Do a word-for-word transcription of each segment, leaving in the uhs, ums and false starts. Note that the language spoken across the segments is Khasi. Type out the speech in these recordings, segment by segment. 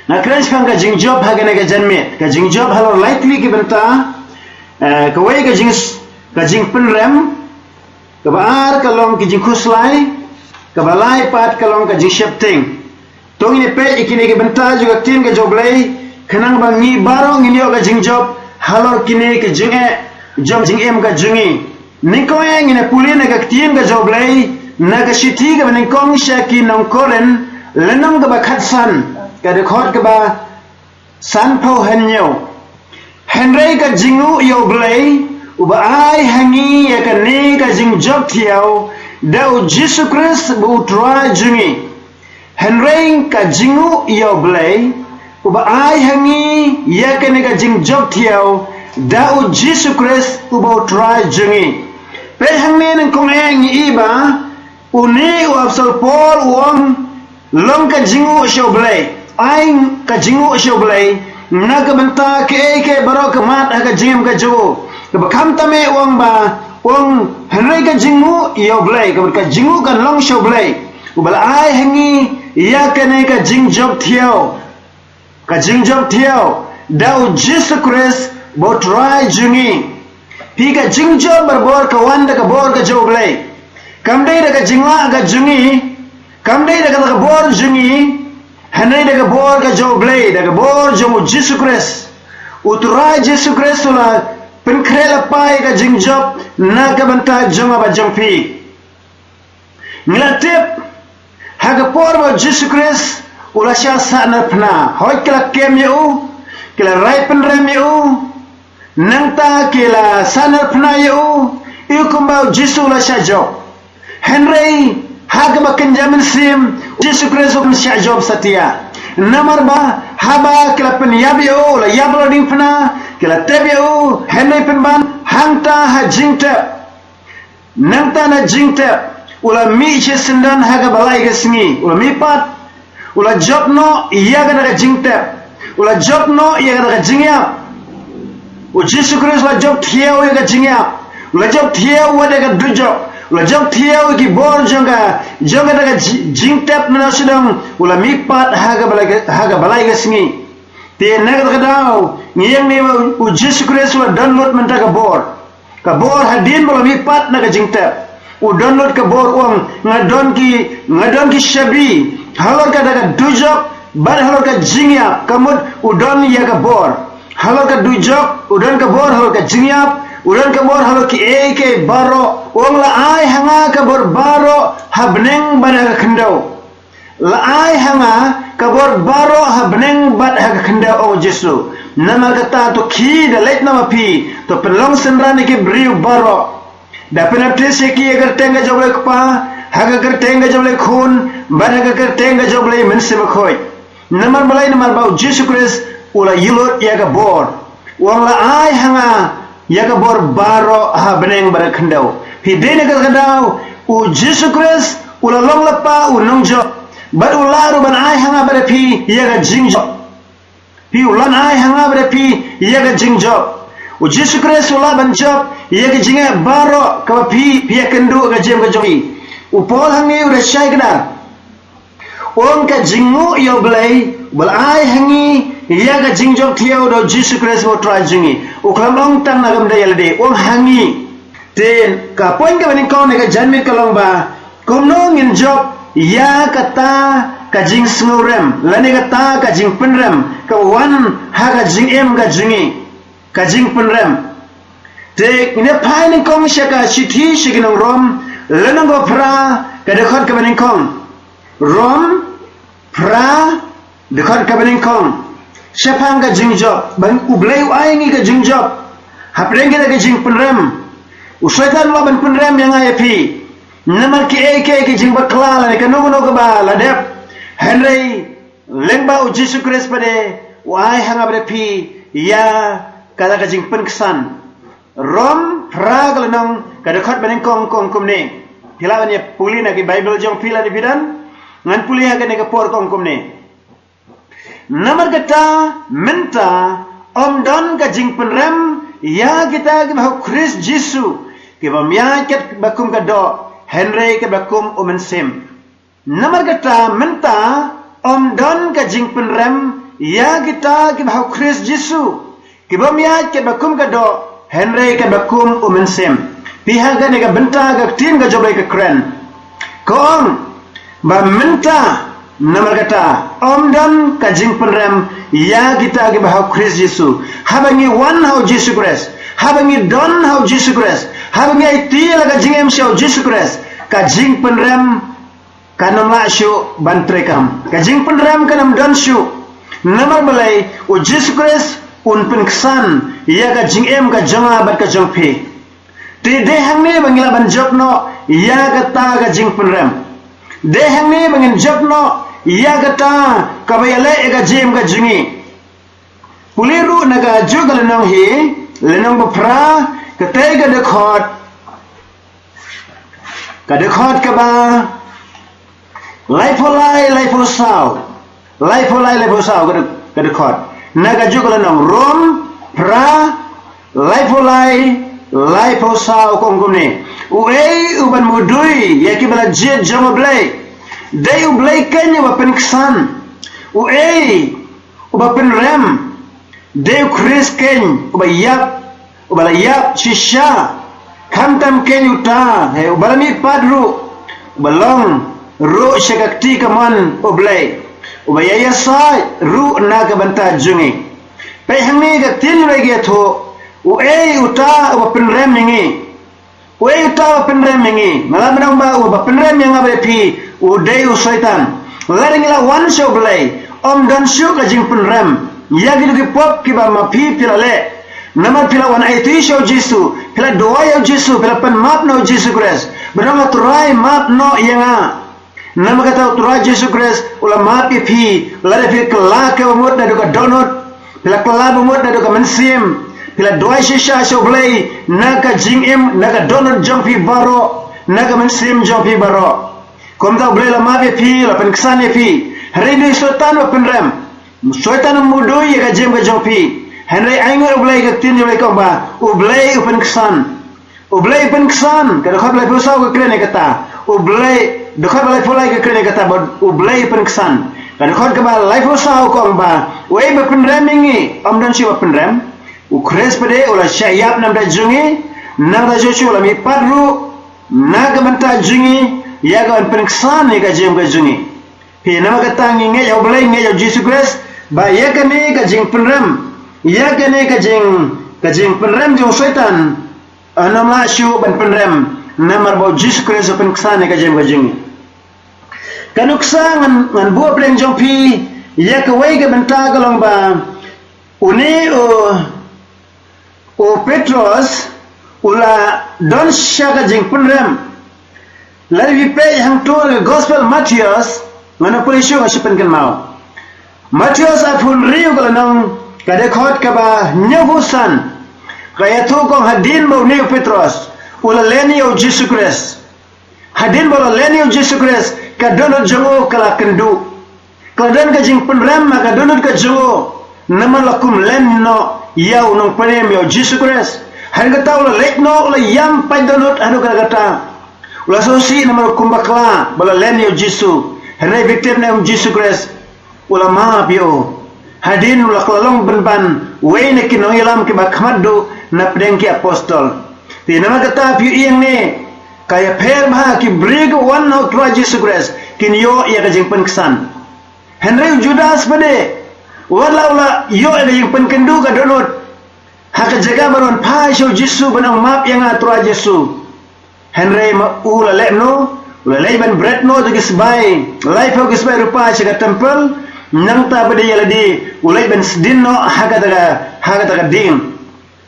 Nga kren shaphang ka jingjop ha kane ka janmiet. Ka jingjop halor lai tylli ki bynta. Eh, kawei ka jing, ka jingpynrem. Kaba ar ka long ki jingkhuslai. Kaba lai pat ka long ka jingsheptieng. To ngin ïa peit ïa kine ki bynta jong ka ktien ka jong U Blei. Khnang ba ngi baroh ngin ïoh ka jingjop halor kine ki jingeh jong jingim ka jong ngi. Nyngkong eh ngin ïa pule na ka ktien ka jong U Blei, na ka shithi kaba nyngkong sha ki nong Korinth, lynnong kaba khatsan, ka dkhot kaba sanphew hynñiew. Hynrei ka jingnguh ïa U Blei, uba ai ha ngi ïa kane ka jingjop thiaw, da U Jisu Khrist ba U Trai jong ngi. Hynrei ka jingnguh ïa U Blei, uba ai ha ngi ïa kane ka jingjop thiaw, da U Jisu Khrist uba U Trai jong ngi. Peit hangne nyngkong eh ngi i ba, une u Apostol Paul u ong, long ka jingnguh sha U Blei. Ai ka jingnguh sha U Blei, na ka bynta kaei kaei baroh ka mat ha ka jingim ka jong u. Kaba khamtam eh u ong ba, u ong hynrei ka jingnguh ïa U Blei, kaba ka jingnguh kan long sha U Blei. Uba la ai ha ngi ïa kane ka jingjop thiaw. Ka jingjop thiaw da U Jisu Khrist ba U Trai jong ngi. Phi, ka jingjop barabor ka wan da ka bor ka jong U Blei. Kam dei da ka jinglah ka jong ngi. Kam dei da ka, da ka bor jong ngi. Hynrei da ka bor ka jong U Blei, da ka bor jong U Jisu Khrist. U Trai Jisu Khrist u la pynkhreh lypa ïa ka jingjop na ka bynta jong nga bad jong phi. Ngi la tip, ha ka por ba U Jisu Khrist u la shah sahnarphna, hooid ki la kem ïa u, ki la rai pynrem ïa u, nangta ki la sahnarphna ïa u, ïa kumba U Jisu u la shah jop. Hynrei, ha kaba kynja mynsiem, U Jisu Khrist um shah jop satia. Namar ba, haba ki la pynïap ïa u, u la ïap halor diengphna, ki la tep ïa u, hynrei pynban, hangta ha jingtep. Nangta na jingtep, u la mih shisyndon ha kaba lai ka sngi, u la mih pat, u la jop noh ïa kata ka jingtep, u la jop noh ïa kata ka jingïap. U Jisu Khrist u la jop thiaw ïa ka jingïap, u la jop thiaw ïa ka dujok, u la jop thiaw ïa ki bor jong ka, jong kata ka ji-, jingtep mynno sdang, u la mih pat ha kaba lai ka, ha kaba lai ka sngi. Te na kata ka daw, ngi ïeng ne ba U Jisu Khrist u la don lut mynta ka bor. Ka bor hadien ba la mih pat na ka jingtep. U don lut ka bor u ong, nga don ki, nga don ki shabi. Halor kata ka dujok, bad halor ka jingïap, ka mut u don ïa ka bor. Halor ka dujok, u don ka bor, halor ka jingïap, u don ka bor, halor kiei kiei baroh. U ong la ai ha nga ka bor baroh, ha bneng bad ha ka khyndew. La ai ha nga ka bor baroh ha bneng bad ha ka khyndew, ong U Jisu. Namar kata to khie da leit noh ma phi, to pynlong synran ïa ki briew baroh. Da pynbaptis ïa ki ha ka kyrteng ka jong U Blei Kpa, ha ka kyrteng ka jong U Blei Khun, bad ha ka kyrteng ka jong U Blei Mynsiem Bakhuid. Namar balei, namar ba U Jisu Khrist u la ïuh lut ïa ka bor. U ong la ai ha nga ïa ka bor baroh ha bneng bad ha ka khyndew. Phi, dei na kata ka daw, U Jisu Khrist u la long lypa u nongjop. Bad u la ruh ban ai ha nga bad ha phi ïa ka jingjop. Phi, u la ai ha nga bad ha phi ïa ka jingjop. U Jisu Khrist u lah ban jop ïa ka jingeh baroh kaba phi, phi ïakynduh ha ka jingim ka jong phi. U Paul hangne u da shai kdar. Ong ka jingnguh ïa U Blei, ba la ai ha ngi ïa ka jingjop thiaw da U Jisu Khrist ba U Trai jong ngi. U khlem ong tang na ka bynta ïa lade, ong ha ngi. Te ka point kaba nyngkong na ka janmiet ka long ba, kumno ngin jop ïa kata ka jingsngewrem, lane kata ka jingpynrem, ka wan ha ka jingim ka jong ngi. Ka jingpynrem. Te ngin ïa phai nyngkong sha ka shithi sha ki nong Rom, lynnong kaba phra, ka dkhot kaba nyngkong. Rom, phra, dkhot kaba nyngkong. Shaphang ka jingjop, ba U Blei u ai ngi ka jingjop. Hapdeng kata ka jingpynrem. U Soitan u lah ban pynrem ïa nga ïa phi. Namar kiei kiei ki jingbakla lane kano kano kaba la dep. Hynrei lyngba U Jisu Khrist pat u ai ha nga bad ha phi ïa kata ka jingpynksan. Rom phra ka lynnong ka dkhot ba nyngkong ka ong kumne. Phi lah ban ïa pule na ki Baibl jong phi lada phi don. Ngan pule ha kane ka por ka ong kumne. Namar kata mynta ym don ka jingpynrem ïa kita kiba ha U Khrist Jisu, kiba ym ïaid katba kum ka doh, hynrei katba kum U Mynsiem. Namar kata mynta ym don ka jingpynrem Ïa kita kiba ha u Khrist Jisu, ki bym ïaid katba kum ka doh, hynrei katba kum u mynsiem. Phi ha kane ka bynta ka ktien ka jong U Blei ka kren. Ka ong ba mynta, namar kata, ym don ka jingpynrem ïa kita kiba ha u Khrist Jisu. Haba ngi wan ha u Jisu Khrist, haba ngi don ha u Jisu Khrist, haba ngi aiti la ka jingim sha u Jisu Khrist, ka jingpynrem kan ym lah shuh ban treikam. Ka jingpynrem kan ym don shuh. Namar balei? U Jisu Khrist un pynksan ïa ka jingim ka jong nga bad ka jong phi. Te dei hangne ba ngi lah ban jop noh ïa kata ka jingpynrem. Dei hangne ba ngin jop noh ïa kata kaba ïaleh ïa ka jingim ka jong ngi. Pule ruh na kajuh ka lynnong hi, lynnong ba phra, katei ka dkhot, ka dkhot kaba laiphew lai, laiphew saw. Laiphew lai, laiphew saw ka dkhot. Na kajuh ka lynnong, Rom phra, laiphew lai, laiphew saw, ka ong kumne: Uei uban mudui ïa kiba la jied jong U Blei? Dei U Blei keiñ uba pynksan. Uei uba pynrem? Dei U Khrist keiñ uba ïap, uba la ïap shisha. Khamtam keiñ uta, he, uba la mihpat ruh, uba long ruh sha ka kti kamon U Blei, uba ïa ïasaid ruh na ka bynta jong ngi. Peit hangne ka ktien U Blei ka ïathuh, uei uta uba pynrem ïa ngi? Uei uta uba pynrem ïa ngi? Nga la mynta ong ba uba pynrem ïa nga bad ïa phi u dei u Soitan. Lada ngi la wan sha U Blei, ym don shuh ka jingpynrem ïa kito ki pop kiba ma phi phi la leh. Namar phi la wan aiti sha u Jisu, phi la duwai ïa u Jisu, phi la pan map na u Jisu Khrist. Ba dang, A Trai, map noh ïa nga. Namar kata U Trai Jisu Khrist u la map ïa phi, lada phi kylla kaba mut naduh ka dohnud, phi la kylla ba mut naduh ka mynsiem, phi la duwai shisha sha U Blei na ka jingim, na ka dohnud jong phi baroh, na ka mynsiem jong phi baroh. Kumta U Blei u la map ïa phi, u la pynksan ïa phi. Hynrei dei Soitan uba pynrem. Soitan u mudui ïa ka jingim ka jong phi. Hynrei ainguh U Blei, ka ktien U Blei ka ong ba U Blei u pynksan. U Blei u pynksan, ka dkhot ba laiphew saw ka kren ïa kata. U Blei, dkhot ba laiphew lai ka kren ïa kata, ba U Blei u pynksan. Ka dkhot kaba laiphew saw ka ong ba uei ba pynrem ïa ngi? Ym don shuh ba pynrem. U Khrist pat de u la shah ïap na ka bynta jong ngi, na ka bynta jong u, u la mihpat ruh na ka bynta jong ngi, ïa kaban pynksan ïa ka jingim ka jong ngi. Phi, namar kata ngi ngeit ha U Blei, ngeit ha u Jisu Khrist, ba ïa kane ka jingpynrem, ïa kane ka jing, ka jingpynrem jong u Soitan, yn ym lah shuh ban pynrem, namar ba u Jisu Khrist u pynksan ïa ka jingim ka jong ngi. Ka nuksa ngan, ngan buh hapdeng jong phi ïa kawei ka bynta, ka long ba une u, u Petros u la don sha ka jingpynrem. Lada phi peit hangto ha ka Gospel Mathaios, ngan ym pule shuh, nga shu pynkynmaw. Mathaios arphew hynriew ka lynnong, ka dkhot kaba hynñiewphew san, ka ïathuh, ka ong, hadien ba une u Petros u la len ïa u Jisu Khrist. Hadien ba u la len ïa u Jisu Khrist, ka dohnud jong u ka la kynduh. Ka la don ka jingpynrem ha ka dohnud ka jong u, namar la kum len noh ïa u nongpynim, ïa u Jisu Khrist. Hadien kata u la leit noh, u la ïam pait dohnud haduh katta katta. U la sngewsih namar u kum bakla ba la len ïa u Jisu. Hynrei bad ka tip na u Jisu Khrist, u la map ïa u. Hadien u la kylla long pynban uwei na ki nongïalam kiba kham duh napdeng ki apostol. Te namar kata phi ïohi hangne, ka ïapher bha, ki briew kiba wan ha u Trai Jisu Khrist kin ïoh ïa ka jingpynksan. Hynrei u Judas pat de, wat la u la ïoh ïa ka jingpynkynduh ka dohnud, ha ka jaka ban wan phai sha u Jisu ban ong, map ïa nga Trai Jisu, hynrei ma u la leh mano? U la leit ban bret noh da ki sbai, laiphew ki sbai rupa sha ka templ. Nangta pat de ïa lade u leit ban sdien noh ha kata ka, ha kata ka dieng.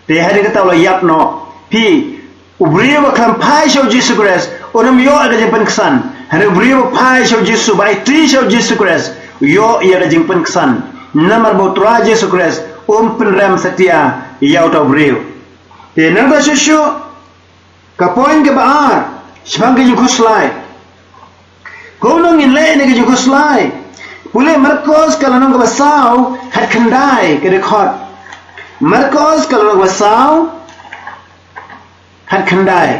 Te hadien kata u la ïap noh. Phi, u briew ba khlem phai sha u Jisu Khrist un ym ïoh ïa ka jingpynksan. Hynrei u briew ba phai sha u Jisu, ba aiti sha u Jisu Khrist, u ïoh ïa ka jingpynksan. Namar ba u Trai Jisu Khrist um pynrem satia ïa uta u briew. Te nangta shuh shuh, ka point kaba ar, shaphang ka jingkhuslai. Kumno ngin leh ïa ka jingkhuslai? Pule Markos ka lynnong kaba saw, khatkhyndai ka dkhot. Markos ka lynnong kaba saw, khatkhyndai.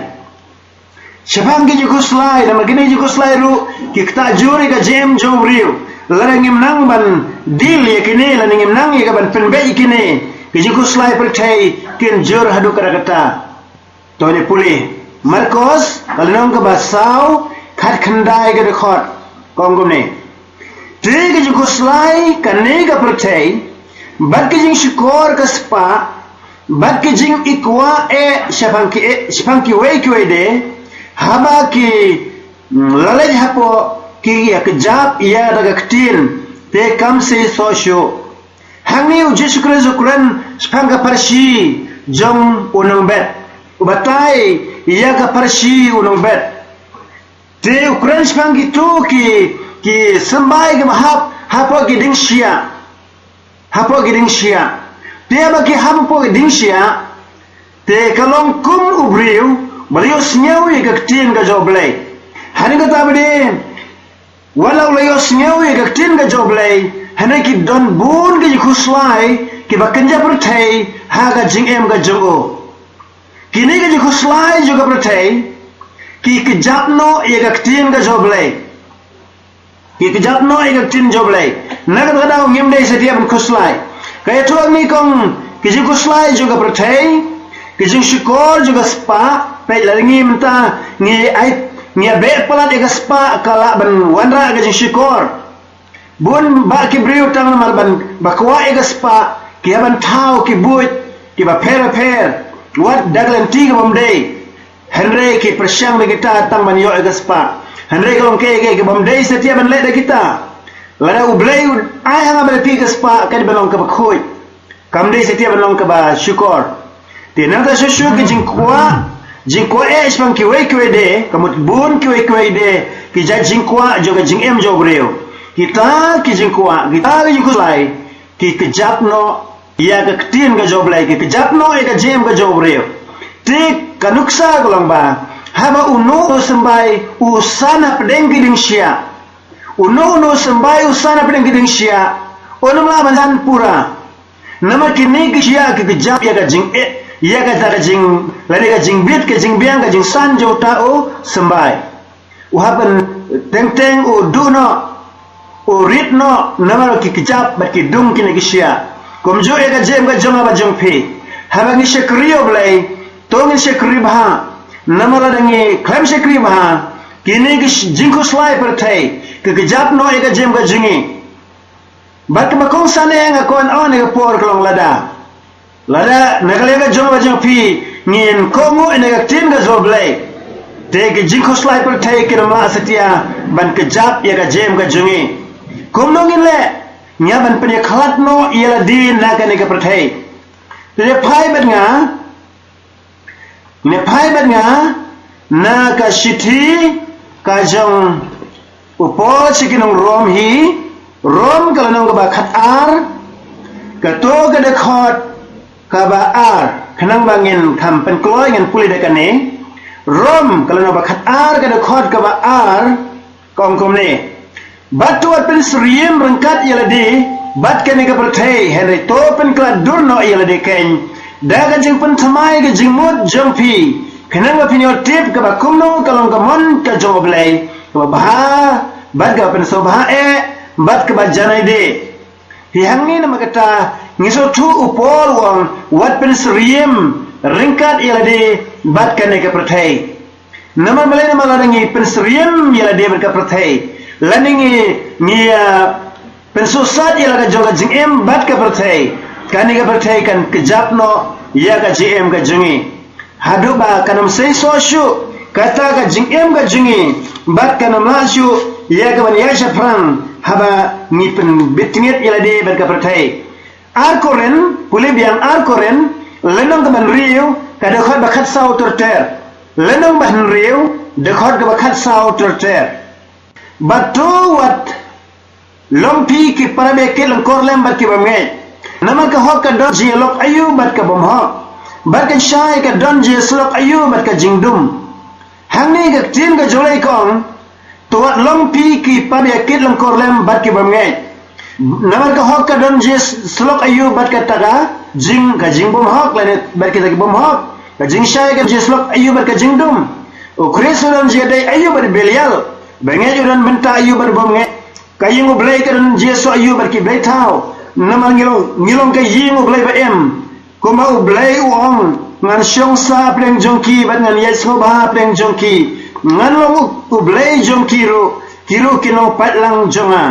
Shaphang ka jingkhuslai, namar kine ki jingkhuslai ruh ki ktah jur ïa ka jingim jong u briew. Lada ngim nang ban deal ïa kine, lada ngim nang ïa ka ban pynbeit ïa kine, ki jingkhuslai pyrthei kin jur haduh katta katta. To ngin pule Markos ka lynnong kaba saw, khatkhyndai ka dkhot, ka ong kumne: Te ka jingkhuslai kane ka pyrthei, bad ka jingshukor ka spah, bad ka jingïakwah eh shaphang ki, shaphang kiwei kiwei de, haba ki, mm, la leit hapoh, ki ïa kjap ïa da ka ktien, te kam seisoh shuh. Hangne u Jisu Khrist u kren shaphang ka pharshi jong u nongbet. U batai ïa ka pharshi u nongbet. Te u kren shaphang kito ki, ki symbai kiba hap hapoh ki dieng shiah. Hapoh ki dieng shiah. Te haba ki hap hapoh ki dieng shiah, te ka long kum u briew ba la ïohsngew ïa ka ktien ka jong U Blei. Hadien kata pat de, wat la u la ïohsngew ïa ka ktien ka jong U Blei, hynrei ki don bun ki jingkhuslai kiba kynja pyrthei ha ka jingim ka jong u. Kine ki jingkhuslai jong ka pyrthei ki kjap noh ïa ka ktien ka jong U Blei. Ki kjap noh ïa ka ktien jong U Blei. Na kata ka daw ngim dei satia ban khuslai. Ka ïathuh hangne ka ong ki jingkhuslai jong ka pyrthei, ki jingshukor jong ka spah, peit, lada ngi mynta ngi ai, ngi beh palat ïa ka spah, ka lah ban wanrah ka jingshukor. Bun bah ki briew tang namar ban ba kwah ïa ka spah, ki ïa ban thaw ki buit kiba pher pher, wat da ka lynti kaba ym dei. Hynrei ki pyrshang da kita tang ban ïoh ïa ka spah. Hynrei ka long kaei kaei kaba ym dei satia ban leh da kita. Lada U Blei u ai ha nga ba la phi ka spah, ka dei ban long kaba khuid. Kam dei satia ban long kaba shukor. Te nangta shuh shuh ki jingkwah, jingkwah eh shaphang kiwei kiwei de, ka mut bun kiwei kiwei de ki jait jingkwah jong ka jingim jong u briew. Kita ki jingkwah, kita ki jingkhuslai, ki kjap noh ïa ka ktien ka jong U Blei, ki kjap noh ïa ka jingim ka jong u briew. Te ka nuksa ka long ba haba uno uno u symbai u san hapdeng ki dieng shiah, uno uno u symbai u san hapdeng ki dieng shiah, un ym lah ban san pura. Namar kine ki shiah ki kjap ïa ka jing, eh, ïa kata ka jing, lane ka jingbit, ka jingbiang, ka jingsan jong uta u symbai. U hap ban teng teng u duh noh, u rit noh, namar ki kjap bad ki dung kine ki shiah. Kumjuh ïa ka jingim ka jong nga bad jong phi. Haba ngi shakri ïa U Blei, to ngin shakri bha. Namar lada ngi khlem shakri bha, kine ki sh-, jingkhuslai pyrthei ki kjap noh ïa ka jingim ka jong ngi. Bad kaba kongsan eh nga kwah ban ong ha kane ka por ka long lada, lada na ka liang ka jong nga bad jong phi ngin kohnguh ïa ka ktien ka jong U Blei, te ki jingkhuslai pyrthei kin ym lah satia ban kjap ïa ka jingim ka jong ngi. Kumno ngin leh? Ngi hap ban pynïakhlad noh ïa lade na kane ka pyrthei. Te phai bad nga, Ngi phai bad nga na ka shithi ka jong u Paul sha ki nong Rom hi, Rom ka lynnong kaba khatar, kato ka dkhot kaba ar, khnang ba ngin kham pynkloi ngin pule da kane. Rom ka lynnong kaba khatar, ka dkhot kaba ar, ka ong kumne: Bad to wat pynsyriem ryngkat ïa lade bad kane ka pyrthei, hynrei to pynkhlad dur noh ïa lade keiñ da ka jingpynthymmai ka jingmut jong phi, khnang ba phin ïoh tip kaba kumno ka long ka mon ka jong U Blei, kaba bha bad kaba pynsngewbha eh bad kaba janai de. Te hangne namar kata ngi sngewthuh u Paul u ong wat pynsyriem ryngkat ïa lade bad kane ka pyrthei. Namar balei? Namar lada ngi pynsyriem ïa lade bad ka pyrthei, lane ngi, ngi, ah, pynsuhsat ïa la ka jong ka jingim bad ka pyrthei, kane ka pyrthei kan kjap noh ïa ka jingim ka jong ngi. Haduh ba kan ym seisoh shuh kata ka jingim ka jong ngi, bad kan ym lah shuh ïa ka ban ïaid shaphrang haba ngi pynbit ngit ïa lade bad ka pyrthei. Ar Korinth, pule biang Ar Korinth, lynnong kaba hynriew, ka dkhot ba khatsaw ter ter. Lynnong ba hynriew, dkhot kaba khatsaw ter ter. Bad to wat long phi ki para baieit lyngkor lem bad ki bymngeit. Namar ka hok ka don jingïalok aïu bad ka bymhok, bad ka shai ka don jingïasyllok aïu bad ka jingdum. Hangne ka ktien ka jong U Blei ka ong, to wat long phi ki para baieit lyngkor lem bad ki bymngeit. Namar ka hok ka don jingïasyllok aïu bad kata ka jing, ka jingbymhok, lane bad kita ki bymhok. Ka jingshai ka jingïasyllok aïu bad ka jingdum. U Khrist u don jingïadei aïu bad Belial. Bangeit u don bynta aïu bad bymngeit. Ka ïing U Blei ka don jingïasoh aiu bad ki blei thaw? Namar ngi long, ngi long ka ïing U Blei ba im. Kumba U Blei u ong, ngan shong sah hapdeng jong ki bad ngan ïaid sngewbha hapdeng jong ki. Ngan long U, U Blei jong ki ruh, ki ruh kin long paidlang jong nga.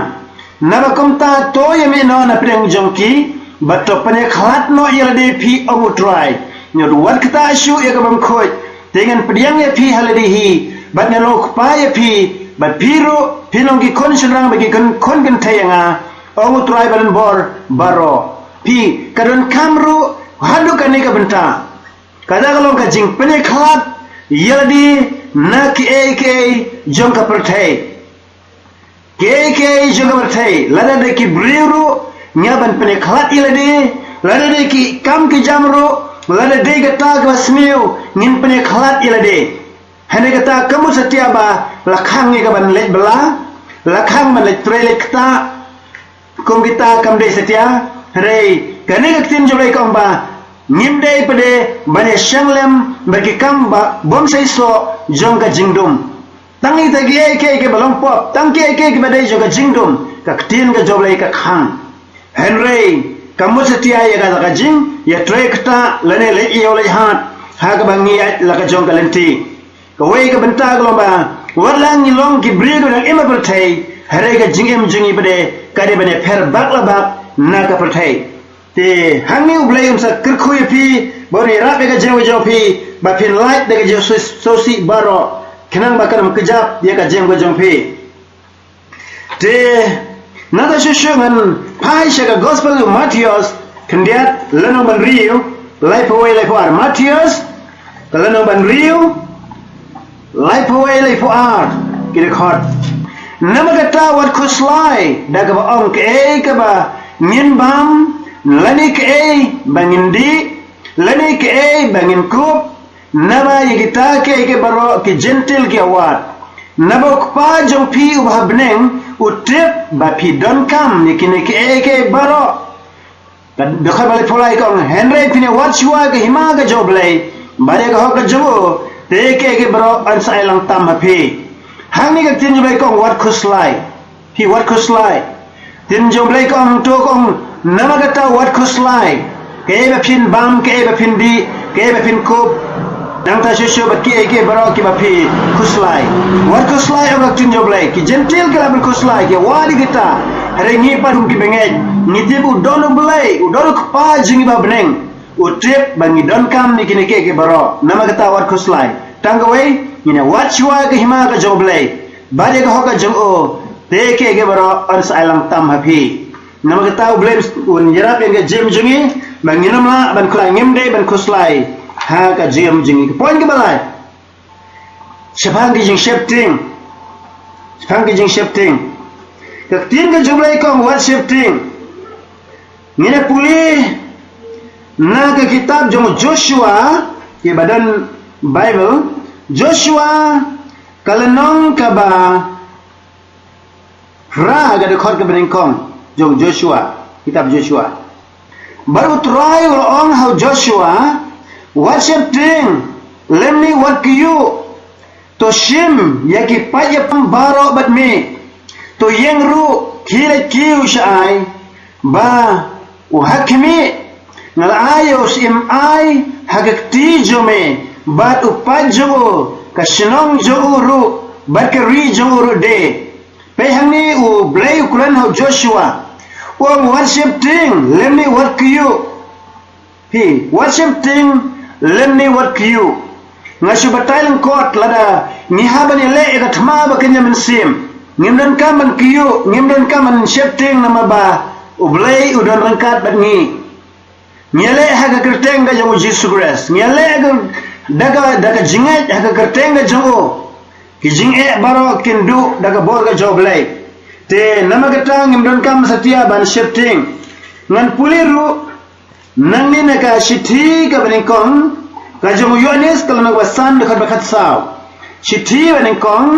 Naba kumta to ïa mih noh napdeng jong ki, bad to pynïakhlad noh ïa lade phi, ong U Trai. Ñiewt wat ktah shuh ïa ka bymkhuid, te ngan pdiang ïa phi ha lade hi, bad ngan long U Kpa ïa phi, bad phi ruh phin long ki khun shynrang bad ki khun, khun kynthei ïa nga, ong U Trai Balinbor baroh. Phi, ka donkam ruh haduh kane ka bynta. Kata ka long ka jingpynïakhlad ïa lade na kiei kiei jong ka pyrthei. Kiei kiei jong ka pyrthei, lada dei ki briew ruh, ngi hap ban pynïakhlad ïa lade, lada dei ki kam ki jam ruh, lada dei kata kaba sniew, ngin pynïakhlad ïa lade. Hynrei kata kam mut satia ba la khang ïa ka ban leit bylla, la khang ban leit trei leit ktah, kum kita kam dei satia, hynrei kane ka ktien jong U Blei ka ong ba, ngim dei pat de ban ïashong lem bad ki kam ba bym seisoh jong ka jingdum. Tang ita kiei kiei kiba long pop, tang kiei kiei kiba dei jong ka jingdum, ka ktien ka jong U Blei ka khang. Hynrei kam mut satia ïa kata ka jingïatrei ktah lane leit ïew leit hat ha kaba ngi ïaid la ka jong ka lynti. Kawei ka bynta ka long ba, wat la ngi long ki briew kiba dang im ha pyrthei, hynrei ka jingim jong ngi pat de ka dei ban ïapher bak la bak na ka pyrthei. Te hangne U Blei un sa kyrkhu ïa phi, ba un ïarap ïa ka jingim ka jong phi, ba phin lait da ka jingsngewsih baroh, khnang ba kan ym kjap ïa ka jingim ka jong phi. Te nangta shuh shuh ngan phai sha ka Gospel u Mathaios, khyndiat, lynnong ba hynriew, laiphew wei laiphew ar. Mathaios, ka lynnong ba hynriew, laiphew wei laiphew ar, ki dkhot. Namar kata wat khuslai da kaba ong kaei kaba ngin bam, lane kaei ba ngin dih, lane kaei ba ngin kup, naba ïa kita kiei kiei baroh ki Jentil ki ïa wad. Naba U Kpa jong phi uba ha bneng u tip ba phi donkam ïa kine kiei kiei baroh. Ka dkhot ba laiphew lai ka ong, hynrei phin ïa wad shuwa ka hima ka jong U Blei bad ïa ka hok ka jong u, te kiei kiei baroh yn sa ai lang tam ha phi. Hangne ka ktien jong U Blei ka ong wat khuslai. Phi wat khuslai. Ktien jong U Blei ka ong to ka ong, namar kata wat khuslai. Kaei ba phin bam, kaei ba phin dih, kaei ba phin kup, nangta shuh shuh bad kiei kiei baroh kiba phi khuslai. Wat khuslai, ong ka ktien jong U Blei. Ki Jentil ki lah ban khuslai, ki wad ïa kita. Hynrei ngi pat kum kiba ngeit, ngi tip u don U Blei, u don U Kpa jong ngi ba ha bneng. U tip ba ngi donkam ïa kine kiei kiei baroh. Namar kata wat khuslai. Tang kawei, ngin ïa wad shuwa ka hima ka jong U Blei bad ïa ka hok ka jong u, te kiei kiei baroh yn sa ai lang tam ha phi. Namar kata U Blei un ïarap ïa ka jingim jong ngi ba ngin ym lah ban khuslai, ngim dei ban khuslai ha ka jingim jong ngi. Ka point kaba lai, shaphang ki jingsheptieng. Shaphang ki jingsheptieng, ka ktien ka jong U Blei ka ong wat sheptieng. Ngin ïa pule na ka kitab jong Joshua, kiba don Baibl, Joshua ka lynnong kaba phra, ka dkhot kaba nyngkong jong Joshua, kitab Joshua. Bad U Trai u la ong ha u Joshua, wat sheptieng lymne wat kyiuh. To shim ïa ki paid ïapang baroh bad me. To ïeng ruh khie lait kiew sha ai, ba u ha khmih, nga la ai ïa u syiem ai ha ka kti jong me, bad u paid jong u, ka shnong jong u ruh bad ka ri jong u ruh de. Peit hangne U Blei u kren ha u Joshua, u ong wat sheptieng lymne wat kyiuh. Phi, wat sheptieng lymne wat kyiuh. Nga shu batai lyngkot, lada ngi hap ban ïaleh ïa ka thma ba kynja mynsiem, ngim donkam ban kyiuh, ngim donkam ban sheptieng namar ba U Blei u don ryngkat bad ngi. Ngi ïaleh ha ka kyrteng ka jong U Jisu Khrist. Ngi ïaleh ha ka, da ka, da ka jingngeit ha ka kyrteng ka jong u. Ki jingeh baroh kin duh da ka bor ka jong U Blei. Te namar kata ngim donkam satia ban sheptieng. Ngan pule ruh nangne na ka shithi kaba nyngkong ka jong u Ïoannis, ka lynnong ba san, dkhot ba khatsaw. Shithi ba nyngkong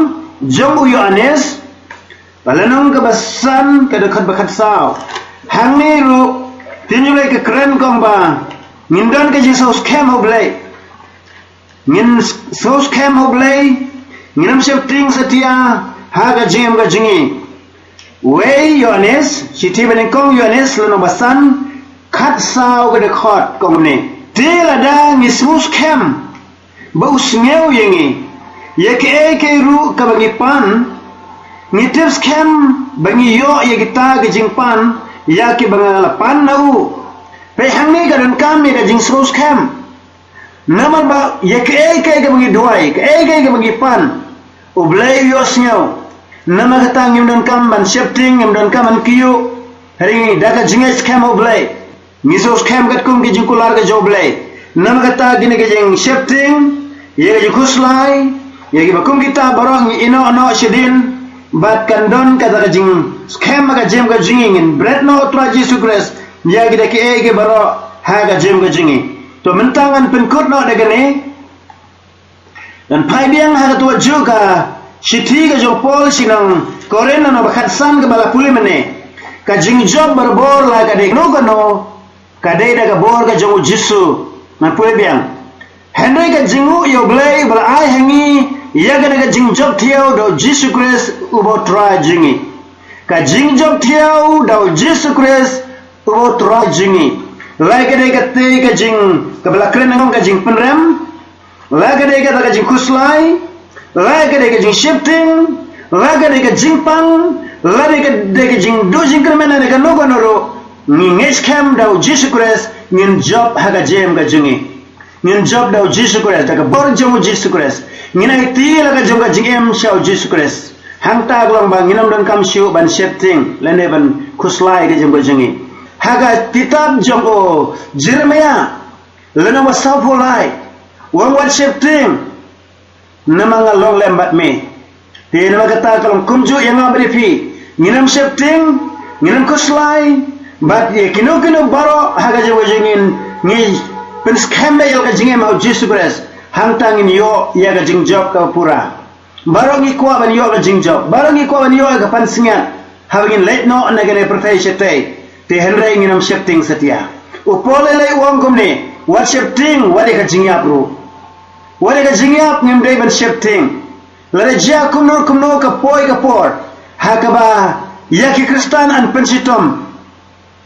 jong u Ïoannis, ka lynnong kaba san, ka dkhot ba khatsaw. Hangne ruh ktien U Blei ka kren ka ong ba ngin don ka jingsngewskhem ha U Blei. Ngin s-, sngewskhem ha U Blei, ngin ym sheptieng satia ha ka jingim ka jong ngi. Wei Ïoannis, shithi ba nyngkong Ïoannis lynnong ba san, khatsaw ka dkhot ka ong kumne. Te lada ngi sngewskhem ba u sngew ïa ngi ïa kaei kaei ruh kaba ngi pan, ngi tip skhem ba ngi ïoh ïa kita ki jingpan ïa kiba nga la pan na u. Peit hangne ka donkam ïa ka jingsngewskhem. Namar ba ïa kaei kaei kaba ngi duwai, kaei kaei kaba ngi pan, U Blei u ïohsngew. Namar kata ngim donkam ban sheptieng, ngim donkam ban kyiuh. Hynrei da ka jingngeit skhem ha U Blei, ngi sngewskhem katkum ki jingkular ka jong U Blei. Namar kata kine ki jingsheptieng, ïa ka jingkhuslai, ïa kiba kum kita baroh ngi ïehnoh noh shadien, bad kan don kata ka jingskhem ha ka jingim ka jong ngi, ngin bret noh U Trai Jisu Khrist ïa kita kiei kiei baroh ha ka jingim ka jong ngi. To mynta ngan pynkut noh da kane. Ngan phai biang ha kato juh ka shithi ka jong u Paul sha ki nong Korinth lynnong ba khatsan kaba la pule mynne. Ka jingjop barabor la ka dei kano kano, ka dei da ka bor ka jong u Jisu. Ngan pule biang. Hynrei ka jingnguh ïa U Blei ba la ai ha ngi ïa kane ka jingjop thiaw da u Jisu Khrist uba U Trai jong ngi. Ka jingjop thiaw da u Jisu Khrist uba U Trai jong ngi. La ka dei kata ka jing, kaba la kren nangong ka jingpynrem. La ka dei kata ka jingkhuslai, la ka dei ka jingsheptieng, la ka dei ka jingpang, la ka dei ka jingduh jingkyrmen, la ka dei kano kano ruh. Ngi ngeit skhem da u Jisu Khrist, ngin jop ha ka jingim ka jong ngi. Ngin jop da u Jisu Khrist, da ka bor jong u Jisu Khrist. Ngin aiti la ka jong ka jingim sha u Jisu Khrist. Hangta ka long ba ngin ym donkam shuh ban sheptieng lane ban khuslai ka jingim ka jong ngi. Ha ka kitab jong u Jeremiah, lynnong ba sawphew lai, u ong wat sheptieng, namar nga long lem bad me. Te namar kata ka long kumjuh ïa nga bad ïa phi. Ngin ym sheptieng, ngin ym khuslai, bad ïa kino kino baroh ha ka jingim ka jong ngi, ngi pynskhem ïa ka jingim ha u Jisu Khrist. Hangta ngin ïoh ïa ka jingjop kaba pura. Baroh ngi kwah ban ïoh ka jingjop. Baroh ngi kwah ban ïoh ka pansngiat haba ngin leit noh na kane ka pyrthei shatei. Te hynrei ngin ym sheptieng satia. U Paul u lei u ong kumne, wat sheptieng, wat ïa ka jingïap ruh. Wat ïa ka jingïap, ngim dei ban sheptieng. Lada jia kumno kumno ka poi ka por ha kaba ïa ki Khristan yn pynshitom.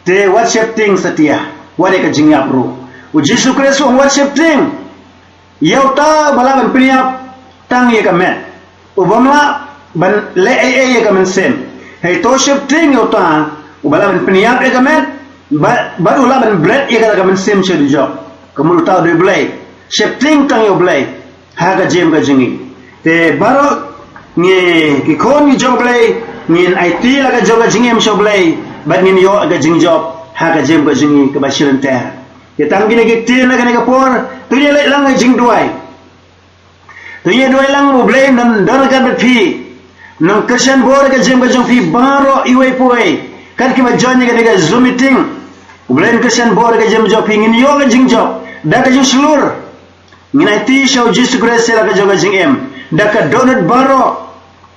Te wat sheptieng satia, wat ïa ka jingïap ruh. U Jisu Khrist u ong wat sheptieng ïa uta uba lah ban pynïap tang ïa ka met, u bym lah ban leh ei ei ïa ka mynsiem. Hei, to sheptieng ïa uta uba lah ban pynïap ïa ka met, bad, bad u lah ban bret ïa kata ka mynsiem sha u dujok. Ka mut uta u dei U Blei. Sheptieng tang ïa U Blei ha ka jingim ka jong ngi. Te baroh ngi ki khun ngi jong U Blei, ngin aiti la ka jong ka jingim sha U Blei, bad ngin ïoh ka jingjop ha ka jingim ka jong ngi kaba shilynter. Te tang kine ki ktien na kane ka por, to ngin leit lang ha ka jingduwai. To ngin duwai lang, U Blei un don ryngkat bad phi. Un kyrshan bor ha ka jingim ka jong phi baroh iwei pa iwei. Kat kiba join ïa kane ka Zoom meeting, U Blei un kyrshan bor ha ka jingim jong phi, ngin ïoh ka jingjop da ka jingshlur. Ngin aiti sha u Jisu Khrist ïa la ka jong ka jingim da ka dohnud baroh,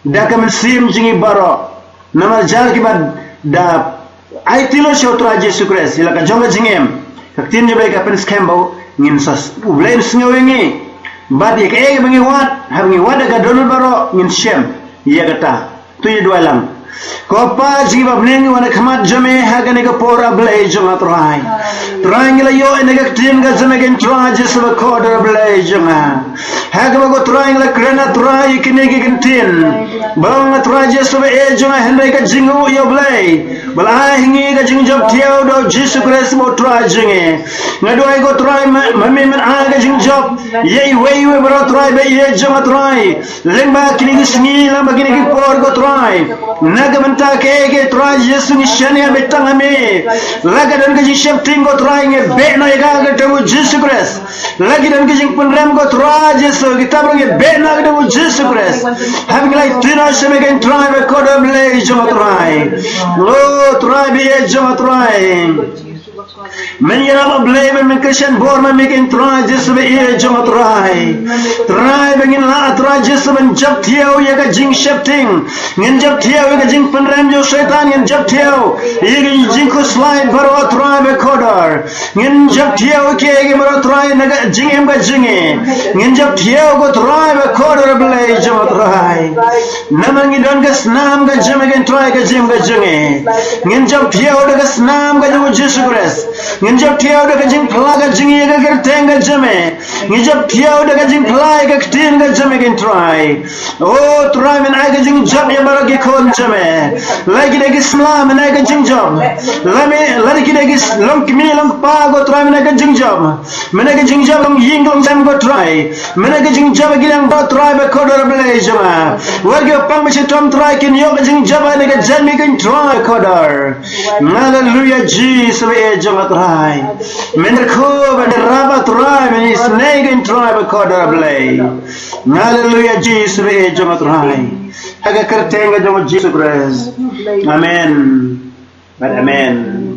da ka mynsiem jong ngi baroh. Namar jar kiba da aiti lut sha u Trai Jisu Khrist ïa la ka jong ka jingim, ka ktien jong U Blei ka pynskhem ba ngin sa, U Blei un sngew ïa ngi. Bad ïa kaei ba ngi wad, haba ngi wad da ka dohnud baroh, ngin shem ïa kata. To ngin duwai lang. Ko Pa jong ngi ba bneng, ngi wan ha khmat jong me ha kane ka por, A Blei jong nga Trai. Trai, ngi la ïoh ïa kane ka ktien ka jong me, ko Trai Jisu ba kordor, A Blei jong nga. Ha kaba ko Trai ngi la kren, A Trai, ïa kine ki ktien. Ba ong, A Trai Jisu ba ïeit jong nga, hynrei ka jingnguh ïa U Blei ba la ai ha ngi ka jingjop thiaw da u Jisu Khrist ba u Trai jong ngi. Nga duwai ko Trai ma, ma me men ai ka jingjop ïa iwei iwei baroh Trai ba ïeit jong nga Trai. Lyngba kine ki sngi, lyngba kine ki por ko Trai, na ka bynta kaei kaei Trai Jisu ngi shaniah beit tang ha me. La ka don ka jingsheptieng ko Trai, ngi beh noh ïa ka ha ka kyrteng u Jisu Khrist. La ki don ki jingpynrem ko Trai Jisu, kita baroh ngi beh noh ha ka kyrteng u Jisu Khrist. Haba ngi la ïathuh noh sha me ko Trai ba kordor, A Blei jong nga Trai. O Trai ba ïeit jong nga Trai. Men ïarap, a Blei, men, men kyrshan bor ma me, ko Trai Jisu ba ïeit jong nga, Trai. Trai, ba ngin lah, Trai Jisu, ban jop thiaw ïa ka jingsheptieng. Ngin jop thiaw ïa ka jingpynrem jong Soitan, ngin jop thiaw ïa ka jingkhuslai baroh, Trai, ba kordor. Ngin jop thiaw ïa ki, ïa ki baroh, Trai, na ka jingim ka jong ngi. Ngin jop thiaw, ko Trai ba kordor, a Blei jong nga, Trai. Namar ngi don ka snam ka jong me, ko Trai, ka jingim ka jong ngi. Ngin jop thiaw da ka snam ka jong u Jisu Khrist. Ngin jop thiaw da ka jingphla ka jong ngi ïa ka kyrteng ka jong me. Ngin jop thiaw da ka jingphla ïa ka ktien ka jong me, ko Trai. O Trai, men ai ka jingjop ïa baroh ki khun jong me. Lada ki dei ki samla, men ai ka jingjop. Lada me, lada ki dei ki s-, long kmie long kpa, ko Trai, men ai ka jingjop. Men ai ka jingjop long ïing long sem, ko Trai. Men ai ka jingjop ïa ki liang baroh, Trai ba kordor, a Blei jong nga. Wat ki ba pang ba shitom, Trai, kin ïoh ka jingjop na ka jingim, ko Trai ba kordor. Haleluya, Jisu ba ïeit jong nga, Trai. Men kyrkhu, men ïarap, a Trai, men isynei, ko Trai ba kordor, a Blei. Haleluya, Jisu ba ïeit jong nga, Trai. Ha ka kyrteng ka jong u Jisu Khrist. Amen. Bad amen.